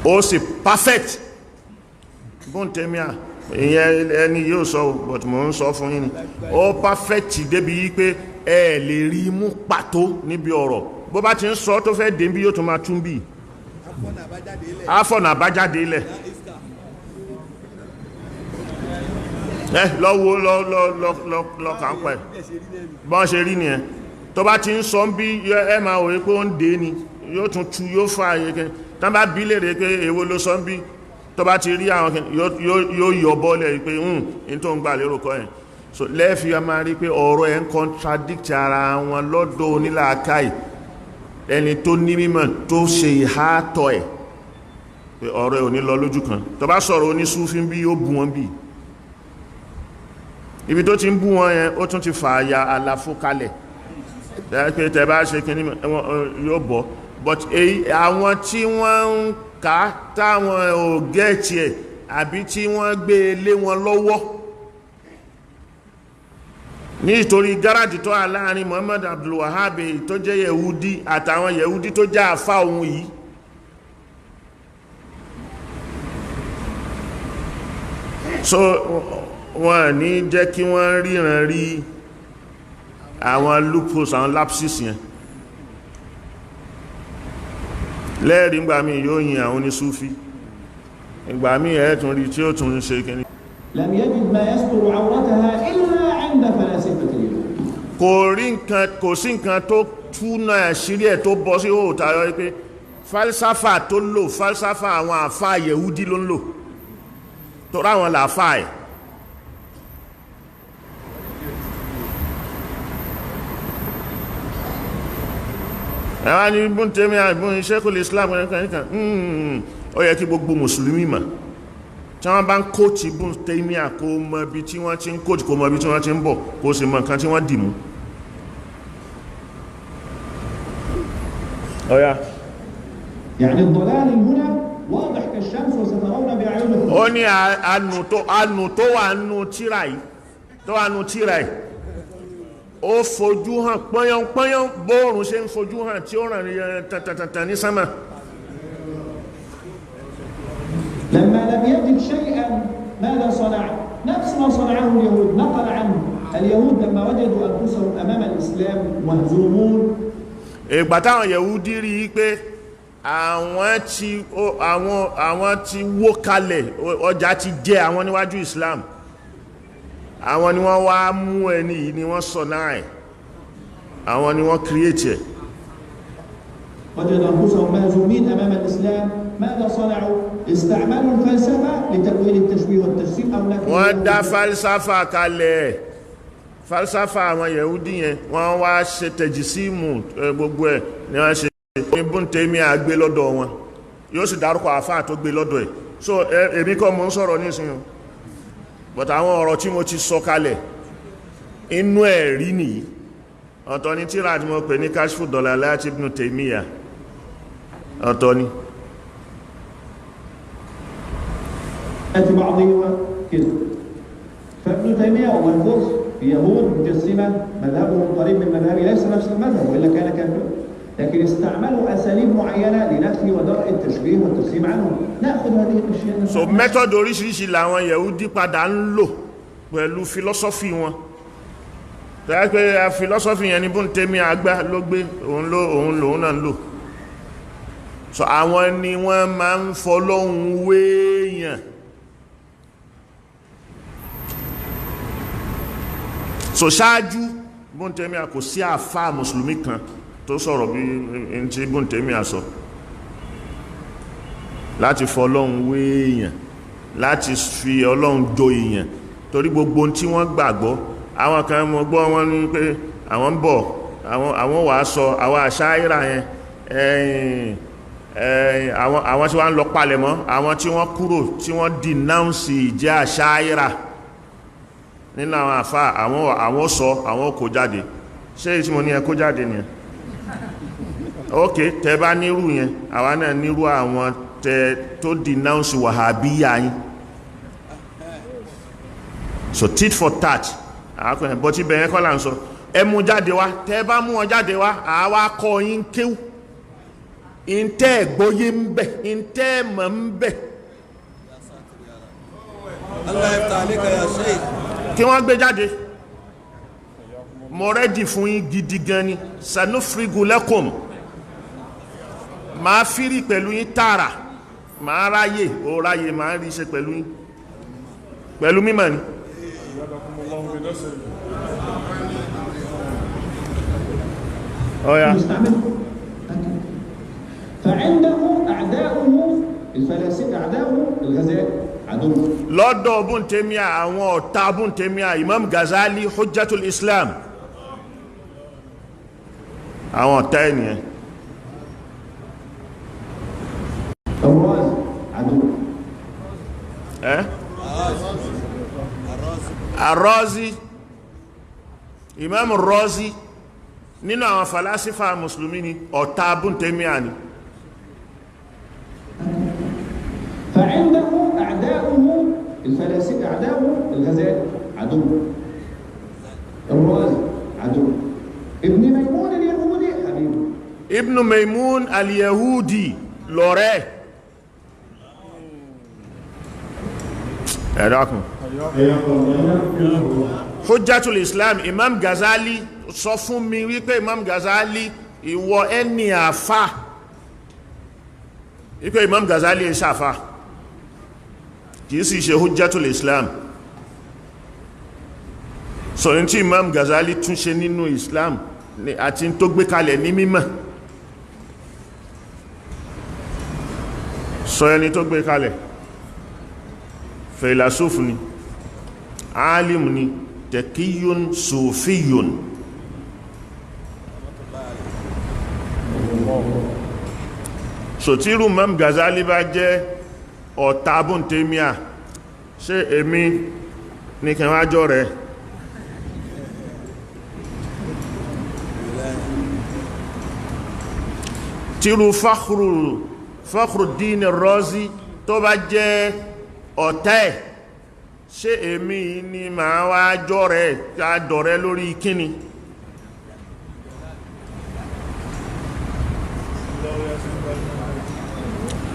Ó sì perfect. Ibn Taymiyyah, ìyẹn ẹni yóò sọ, but mo ń sọ fún yín ni, ó perfect débi yí pé ẹ lè rí mú pàtó níbi ọ̀rọ̀. Bó bá ti ń sọ tó fẹ́ dé bí, yóò tún máa tún bí afọ̀nà àbájáde ilẹ̀ ẹ lọ́wọ́ lọ kà ń pẹ̀ bọ́n ṣe rí nìyẹn. Tó bá ti ń sọ bí, ẹ máa wòye pé ó ń dé ni, yóò tún tú, yóò fà ayé kẹ́. Tán bá bí lèrè pé èwo ló sọ bí, tó bá ti rí àwọn yóò yọ bọ́ọ̀lẹ̀ pé ń tó ń gbà lérò kọ́ yẹn. So lẹ́ẹ̀fì a máa rí pé ọ̀rọ̀ ẹ̀ ń contradict ara wọn lọ́dọ̀ onílàákàì, ẹni tó ní mímọ̀ tó ṣe ìhátọ̀ ẹ̀, pé ọ̀rọ̀ ẹ̀ ò ní lọ lójú kan. Tó bá sọ̀rọ̀ onísúfí bí, yóò bú wọn bí. Ibi tó ti ń bú wọn yẹn, ó tún ti fààyà àlàfo kalẹ̀ pé tẹ bá ṣe kíní yóò bọ́. But àwọn tí wọ́n ń ká táwọn ò gẹ́ẹ̀tì ẹ̀, àbí tí wọ́n gbé lé wọn lọ́wọ́ nítorí gáràjì tó wà láàrin Muhammad Abdul Wahhab tó jẹ́ Yehudi àtàwọn Yehudi tó jẹ́ àfá ohun yìí. So wọ́n ní jẹ́ kí wọ́n ríran rí àwọn loopholes, àwọn lapses yẹn. Lẹ́ẹ̀rí ìgbà míì yóò yin àwọn onísúfí, ìgbà míì ẹ̀ tún rí tí ó tún ṣe kìíní. لم يجد ما يستر عورتها إلا عند فلاسفة اليهود. Kò rí nǹkan, kò sí nǹkan tó túnà àṣírí ẹ̀ tó bọ́ sí òòtà yọ pé falsafa tó lò, falsafa àwọn àfá Yẹ̀húdí ló ń lò, tó ráwọn làfá ẹ̀. Ẹwà ní Ibn Taymiyyah, Ibn Sheikhul Islam nǹkan, ó yẹ kí gbogbo mùsùlùmí mọ̀ tí wọ́n bá ń kóòtì Ibn Taymiyyah, kó mọ ibi tí wọ́n ti ń kóòtì, kó mọ ibi tí wọ́n ti ń bọ̀, kó sì mọ nǹkan tí wọ́n dì mú. Ọ̀yá. يعني الضلال هنا واضح كالشمس وسترون بأعينكم. Ó ní ànù tó wà nù tíra yìí, tó wà nù tíra yìí, ó fojú hàn pọ́nyánpọ́nyán bóòrùn ṣe ń fojú hàn tí ó ràn tàntàntàn ní sánmà. لما لم يجد شيئا ماذا صنع؟ نفس ما صنعه اليهود، نقل عنه اليهود لما وجدوا أنفسهم أمام الإسلام مهزومون. Ìgbà táwọn Yẹ̀húdí rí i pé àwọn ti wó kalẹ̀, ọjà ti jẹ àwọn níwájú Islam, àwọn ni wọ́n wá mú ẹni yìí, ni wọ́n sọ náà ẹ̀, àwọn ni wọ́n create ẹ̀. وجدوا أنفسهم مهزومين أمام الإسلام، ماذا صنعوا؟ استعملوا الفلسفة لتأويل التشبيه والتجسيم أو نفي. Wọ́n dá falsafa kalẹ̀, falsafa àwọn Yẹ̀húdí yẹn, wọ́n wá ṣe tẹ̀jìsímù, gbogbo ẹ̀ ni wọ́n ṣe. Ibn Taymiyyah gbé lọ́dọ̀ wọn, yóò sì dárúkọ àfáà tó gbé lọ́dọ̀ ẹ̀. So èmi kọ́ mo ń sọ̀rọ̀ nísìnyí, but àwọn ọ̀rọ̀ tí mo ti sọ kalẹ̀ inú ẹ̀ rí nìyí. Ọ̀tọ̀ ni tíra tí mo pè ní Kashfu Dalalat Ibn Taymiyyah, ọ̀tọ̀ ni. بعضهما كده. فابن تيمية والله الفرس يهود مجسمة، مذهبهم قريب من مذهبي، ليس نفس المذهب وإلا كان كافرا، لكن استعملوا أساليب معينة لنفي ودرء التشبيه والتجسيم عنهم. نأخذ هذه الأشياء. So method oríṣiríṣi làwọn Yẹ̀húdí padà ń lò pẹ̀lú philosophy wọn. Tẹ́lá pé philosophy yẹn ni Ibn Taymiyyah àgbá ló gbé, òun ló òun lòun náà ń lò. So àwọn ni wọ́n máa ń fọlọ́hun wéèyàn. So ṣáájú Ibn Taymiyyah, kò sí àfáà mùsùlùmí kan tó sọ̀rọ̀ bí n tí Ibn Taymiyyah sọ láti fọlọ́hun wéèyàn, láti fi Ọlọ́run jo èèyàn, torí gbogbo ohun tí wọ́n gbàgbọ́. Àwọn kan mọ̀ gbọ́ wọn ní pé àwọn ń bọ̀, àwọn wàá sọ àwọn àṣàyíra yẹn, ẹ̀yìn ẹ̀yìn àwọn tí wọ́n ń lọ palẹ̀mọ́, àwọn tí wọ́n kúrò, tí wọ́n denounce ìjẹ́ àṣàyíra nínú àwọn àfá, àwọn sọ àwọn kò jáde. Ṣé èyí tí mo ní ẹ kó jáde nìyẹn? Ok, tẹ bá nírú yẹn, àwa náà nírú àwọn tẹ tó denounce wàhábíyà yín. So tit for tat àákùnrin bọ́ tí bẹ̀yẹn kọ́ là ń sọ. Ẹ mú jáde wá. Tẹ bá mú wọn jáde wá, àwa kọ́ yín kéwú. Ìntẹ́ ẹ̀gbọ́yé ń bẹ̀, ìntẹ́ ẹ̀mọ̀ ń bẹ̀. الله يفتح عليك يا شيخ. Kí wọ́n gbé jáde, mo rẹ́dì fún yín gidi gan ni. Sanufrigu lakum, máa fírí pẹ̀lú yín tààrà, máa ráyè ó ráyè, máa rí iṣẹ́ pẹ̀lú yín pẹ̀lú mímọ̀ ni. Ọ̀yá. يستعمله. فعنده أعداؤه الفلاسفة، أعداؤه الغزالي عدو. Lọ́dọ̀ Ibn Taymiyyah, àwọn ọ̀tá Ibn Taymiyyah, Imam Ghazali, Hujjatul Islam, àwọn ọ̀tá ènìyàn. الرازي عدو. Ẹ́ Ar-Razi, Imam Razi, nínú àwọn falasifa musulmi ni, ọ̀tá Ibn Taymiyyah ni. فعنده أعداؤه الفلاسفة، أعداؤه الغزالي عدو، الرازي عدو، ابن ميمون اليهودي حبيبه. Ibn Maimun al-Yahudi lọ́rẹ́ ẹ̀dàkùn Hujjatul Islam Imam Ghazali sọ fún mi wípé Imam Ghazali, ìwọ ẹni àfà, wípé Imam Ghazali ẹ ṣàfà, kìí sì ṣe Hujjatul Islam. Sọ ní tí Imam Ghazali tún ṣe nínú Islam àti tó gbé kalẹ̀ ní mímọ̀, sọ ẹni tó gbé kalẹ̀, fèlàsófù ni, alim ni, tẹ̀kíyún sòfíyún. So tí irú Imam Ghazali bá jẹ́ ọ̀tá Ibn Taymiyyah, ṣé èmi ní kí wọ́n jọ rẹ̀? Tírú Fakhruddin Razi tó bá jẹ́ ọ̀tá ẹ̀, ṣé èmi ni màá wá jọ rẹ̀ ká dọ̀rẹ́ lórí kíni?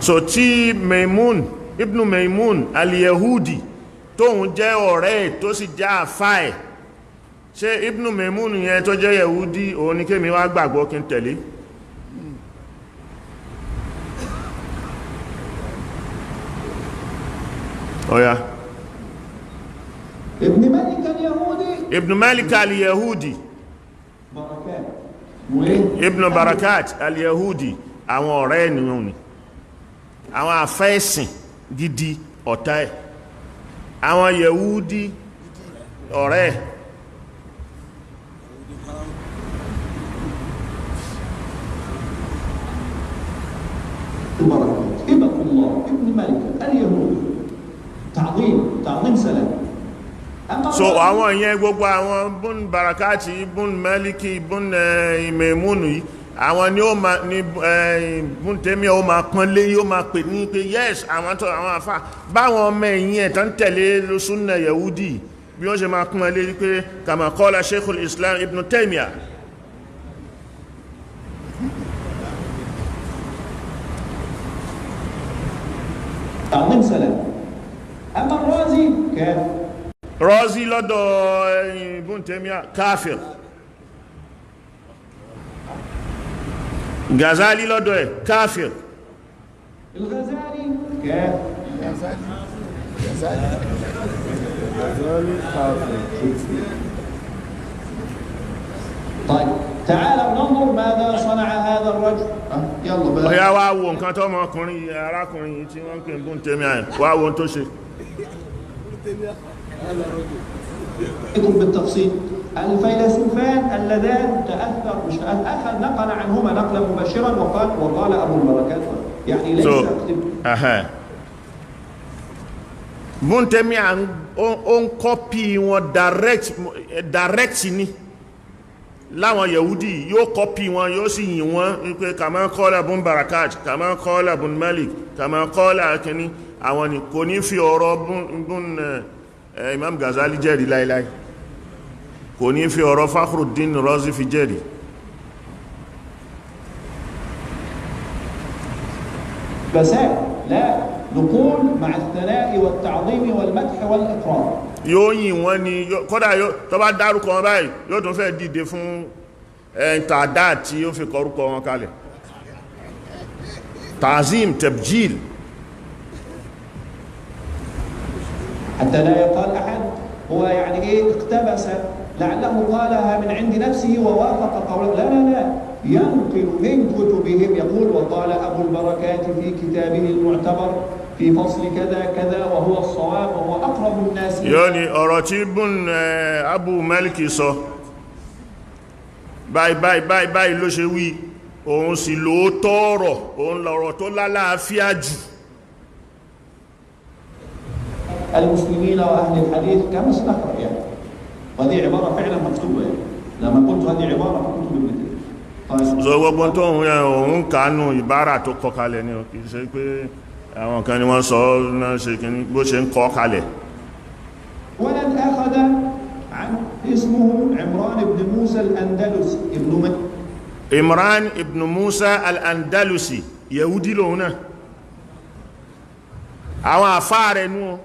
So tí Maimun, Ibn Maimun al-Yahudi, tóun jẹ́ ọ̀rẹ́ ẹ̀ tó sì jẹ́ àfá ẹ̀, ṣé Ibn Maimun yẹn tó jẹ́ Yahudi, òun ni kémi wá gbàgbọ́ kí n tẹ̀lé? Ọ̀yá. ابن ملك اليهودي. Ibn Malik al-Yahudi. بركات وإيه؟ Ibn Barakat al-Yahudi, àwọn ọ̀rẹ́ ènìyàn ni, àwọn afẹ́ẹ̀sìn gidi ọ̀tá ẹ̀, àwọn Yahudi ọ̀rẹ́ ẹ̀. بركات هبة الله ابن ملك اليهودي، تعظيم تعظيم سلام. أما So àwọn ìyẹn gbogbo àwọn Ibn Barakati, Ibn Maliki, Ibn Maimunu yìí, àwọn ni ó ma ní Ibn Taymiyyah ó ma pọ́nlé, yóò ma pè ní pé yes, àwọn tó àwọn afá báwọn ọmọ ẹ̀yìn ẹ̀ tán tẹ̀lé súnà Yahudi, bí wọ́n ṣe máa pọ́nlé pé kama qala Sheikhul Islam Ibn Taymiyyah. تعظيم سلام. أما الرازي كافر. Razi lọ́dọ̀ Ibn Taymiyyah káfir, Ghazali lọ́dọ̀ ẹ̀ káfir. الغزالي كافر. طيب تعالوا ننظر ماذا صنع هذا الرجل. يلا بقى. Ọ̀yá, wá wo nǹkan tó ọmọkùnrin yìí, arákùnrin yìí tí wọ́n ń pè ní Ibn Taymiyyah yẹn, wá wo ohun tó ṣe. لكم بالتفصيل الفيلسوفان اللذان تأثر، مش تأثر، أخذ نقل عنهما نقلا مباشرا وقال أبو البركات، يعني ليس So Ibn Taymiyyah ó ń kọ́pì wọn direct direct ni láwọn Yahudi, yóò kọ́pì wọn, yóò sì yìn wọ́n wípé kama qala Ibn Barakat, kama qala Ibn Malik, kama qala akẹni àwọn ni. Kò ní fi ọ̀rọ̀ Ibn Imam Ghazali jẹ́rìí láíláí, kò ní fi ọ̀rọ̀ Fakhruddin Razi fi jẹ́rìí. اقتباسات، لا نقول مع الثناء والتعظيم والمدح والإقرار. Yóò yìn wọ́n ni, kódà tó bá dárúkọ wọn báyìí yóò tún fẹ́ dìde fún ẹ̀ntàdá tí ó fi kọrúkọ wọn kalẹ̀. Ta'zim, tabjil. حتى لا يقال أحد هو يعني إيه اقتبس، لعله قالها من عند نفسه ووافق قوله. لا لا لا، ينقل من كتبهم. يقول وقال أبو البركات في كتابه المعتبر في فصل كذا كذا وهو الصواب وهو أقرب الناس. Yóò ní ọ̀rọ̀ tí bùn Abu Maliki sọ báyìí báyìí báyìí báyìí ló ṣe wí, òun sì ló tọ́ọ̀rọ̀, òun lọ̀rọ̀ tó lálàáfíà jù. المسلمين وأهل الحديث كما سنقرأ يعني، وهذه عبارة فعلا مكتوبة يعني، لما قلت هذه عبارة في كتب ابن تيمية. طيب so gbogbo tó ń yẹn òun kánú ìbára tó kọ kalẹ̀ ni, kì í ṣe pé àwọn kan ni wọ́n sọ náà ṣe kí ní bó ṣe ń kọ kalẹ̀. ولد أخذ عن اسمه عمران بن موسى الأندلسي ابن Imran ibn Musa al-Andalusi, Yehudi lòun náà, àwọn àfáà rẹ̀ nú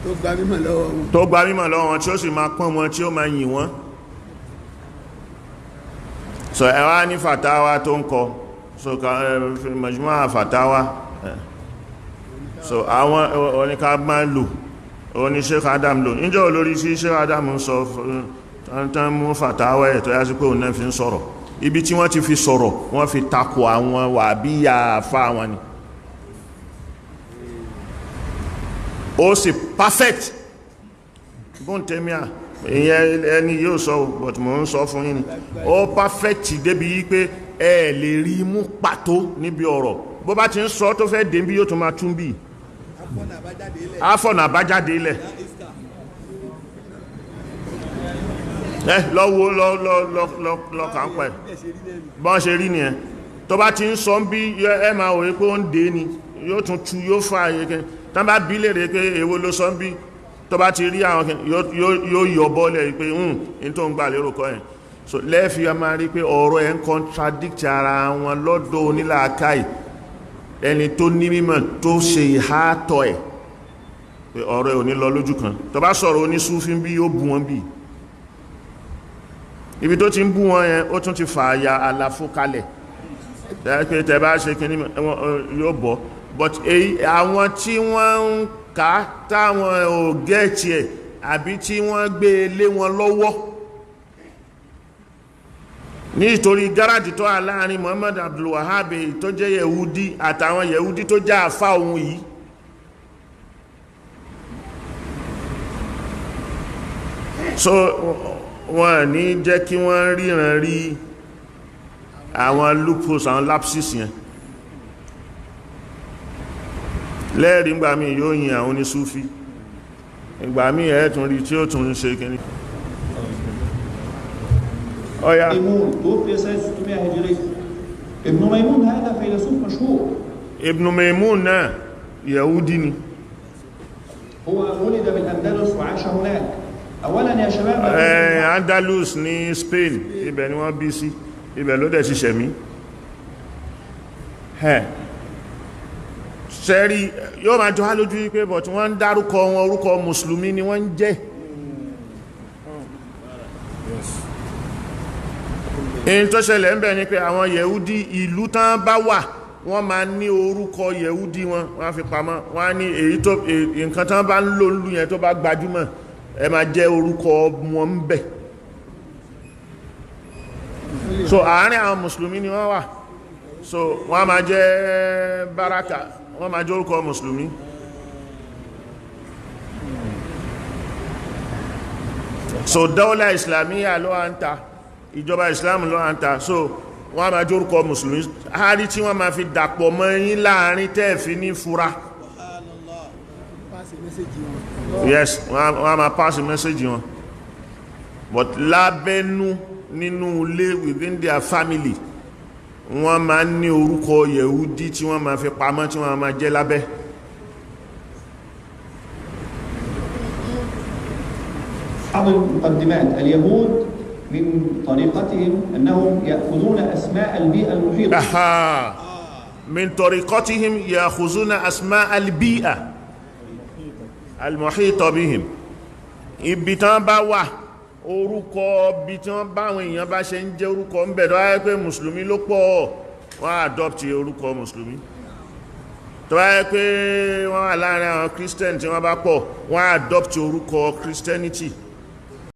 tó gba mímọ̀ lọ́wọ́ wọn, tó gba mímọ̀ lọ́wọ́ wọn, tí ó sì máa pọ́n wọn, tí ó máa yìn wọ́n. So ẹ wá ní fàtáwà tó ń kọ, so majmua fàtáwà, so àwọn oníká máa lò, oní Sheikh Adam lò níjọ́ olórí sí Sheikh Adam ń sọ tán mú fàtáwà ẹ̀ tó yá sí pé òun náà fi ń sọ̀rọ̀. Ibi tí wọ́n ti fi sọ̀rọ̀, wọ́n fi takò àwọn wàbíyà àfá wọn ni. Ó sì perfect bóntẹ́míà, ìyẹn ẹni yóò sọ, but mo ń sọ fún yín ni ó perfect débi yí pé ẹ lè rí mú pàtó níbi ọ̀rọ̀. Bó bá ti ń sọ tó fẹ́ dé bí yóò tún máa tún bí afọ̀nà àbájáde ilẹ̀ ẹ lọ́wọ́ lọ kà ń pẹ̀ bọ́n ṣe rí nìyẹn. Tó bá ti ń sọ bí ẹ máa wòye pé ó ń dé ni, yóò tún tú, yóò fà yẹ tán bá bí lèrè pé èwo ló sọ bí, tó bá ti rí àwọn yóò yọ bọ́ọ̀lẹ̀ pé ń tó ń gbà lérò kọ́ ẹ̀. So lẹ́ẹ̀fì a máa rí pé ọ̀rọ̀ ẹ̀ ń contradict ara wọn lọ́dọ̀ onílàákàì, ẹni tó ní mímọ̀ tó ṣe ìhátọ̀ ẹ̀ pé ọ̀rọ̀ ẹ̀ ò ní lọ lójú kan. Tó bá sọ̀rọ̀ onísúfí bí yóò bú wọn bí, ibi tó ti ń bú wọn yẹn ó tún ti fààyà àlàfo kalẹ̀ pé tẹ bá ṣe kíní yóò bọ́. But àwọn tí wọ́n ń ká táwọn ò gẹ́ẹ̀tì ẹ̀ àbí tí wọ́n gbé lé wọn lọ́wọ́ nítorí gáràjì tó wà láàrin Muhammad Abdul Wahhab tó jẹ́ Yehudi àtàwọn Yehudi tó jẹ́ àfá ohun yìí. So wọ́n ní jẹ́ kí wọ́n ríran rí àwọn loopholes, àwọn lapses yẹn. Lẹ́ẹ̀rí ìgbà míì yóò yin àwọn onísúfí, ìgbà míì ẹ̀ tún rí tí ó tún ṣe kìíní. Ọya. ميمون توفي سنة 600 هجرية. ابن ميمون هذا فيلسوف مشهور. Ibn Maimun náà Yahudi ni. هو ولد بالأندلس وعاش هناك. أولا يا شباب Andalus ní Spain, ibẹ̀ ni wọ́n bí sí, ibẹ̀ ló dẹ̀ ti ṣẹ̀mí. Sẹ́rí yóò máa jọ á lójú wípé but wọ́n ń dárúkọ wọn, orúkọ mùsùlùmí ni wọ́n ń jẹ́. In tó ṣẹlẹ̀ ń bẹ̀ ni pé àwọn Yẹ̀húdí ìlú tán bá wà wọ́n máa ní orúkọ Yẹ̀húdí wọn, wọ́n á fi pamọ́, wọ́n á ní èyí tó nǹkan tán bá ń lò lú yẹn tó bá gbajúmọ̀ ẹ máa jẹ́ orúkọ wọn ń bẹ̀. So àárín àwọn mùsùlùmí ni wọ́n wà, so wọ́n á máa jẹ́ baraka, wọ́n máa jẹ́ orúkọ mùsùlùmí. So dawla islamiyya ló wà ń ta, ìjọba islam ló wà ń ta, so wọ́n máa jẹ́ orúkọ mùsùlùmí àárí tí wọ́n máa fi dàpọ̀ mọ́ yín láàrin tẹ́ẹ̀fì ní fura. Yes, wọ́n máa pass message wọn, but lábẹ́nú nínú ilé within their family wọ́n máa ní orúkọ Yẹ̀húdí tí wọ́n máa fi pamọ́ tí wọ́n máa jẹ́ lábẹ́. بعض المقدمات اليهود من طريقتهم أنهم يأخذون أسماء البيئة المحيطة. Aha. Min tariqatihim ya'khuzuna asma al-bi'a al-muhita bihim. Ibi tán bá wà, orúkọ ibi tí wọ́n bá àwọn èèyàn bá ṣe ń jẹ́ orúkọ ń bẹ̀, tó wáyé pé mùsùlùmí ló pọ̀, wọ́n á adopt orúkọ mùsùlùmí. Tó wáyé pé wọ́n wà láàrin àwọn Christian tí wọ́n bá pọ̀, wọ́n á adopt orúkọ Christianity.